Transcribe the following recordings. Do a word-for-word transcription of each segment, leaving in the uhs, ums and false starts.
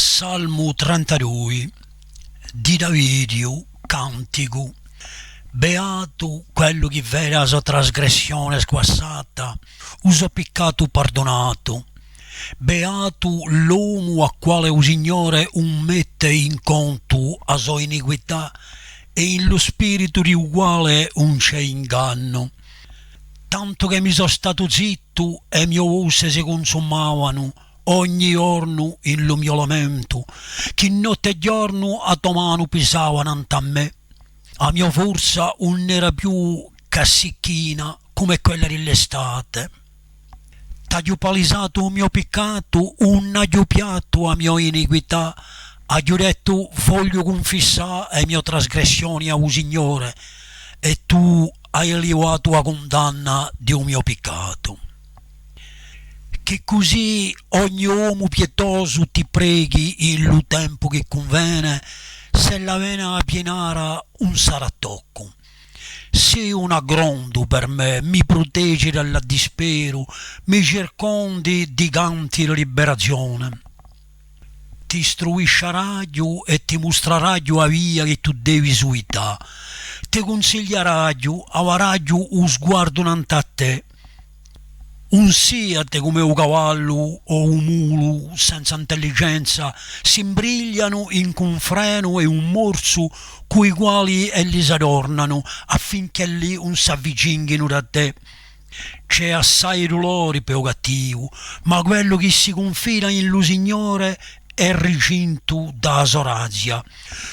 Salmu trentadui, di Davidiu, canticu. Beatu quellu chì vede a so trasgressione squassata, u so piccatu pardunatu. Beatu l'omu à quale u Signore ùn mette in contu a so iniquità è in lu spiritu di u quale ùn ci hè ingannu. Tantu chì mi sò statu zittu, e mio voce si cunsumavanu, ogni ghjornu in lu mio lamentu, chì notte è ghjornu a to manu pisava nant'à mè. A mio forza ùn era più chè a sicchina, cum'è quella di l'estate. T'aghju palisatu u mio piccatu, ùn aghju piatu a mio iniquità, aghju dettu: vogliu cunfissà e mio trasgressioni à u Signore, è tù hai livatu a cundanna di u mio piccatu. Chì cusì ogni omu pietosu ti preghi in lu tempu chì cunvene, s'ella vene a pienara ùn sarà toccu. Sì un aggrondu per mè, mi prutegi da l'addisperu, mi circondi di canti di liberazione. T'istruisciaraghju è ti mustraraghju a via chì tù devi suità. Ti cunsigliaraghju, avaraghju u sguardu nant'à tè. Ùn siate cum'è u cavallu o u mulu senza intelligenza, s'imbriglianu inc'un frenu è un morsu cù i quali elli s'adornanu, affinch'elli ùn s'avvicinghinu da tè. Ci hè assai dulori pè u cattivu, ma quellu chì si cunfida in lu Signore hè ricintu da a so grazia.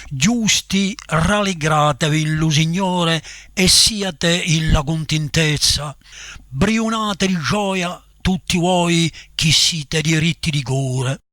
Ghjusti, ralligratevi in lu Signore è siate in la cuntintezza. Briunate di gioia tutti voi chì site diritti di core.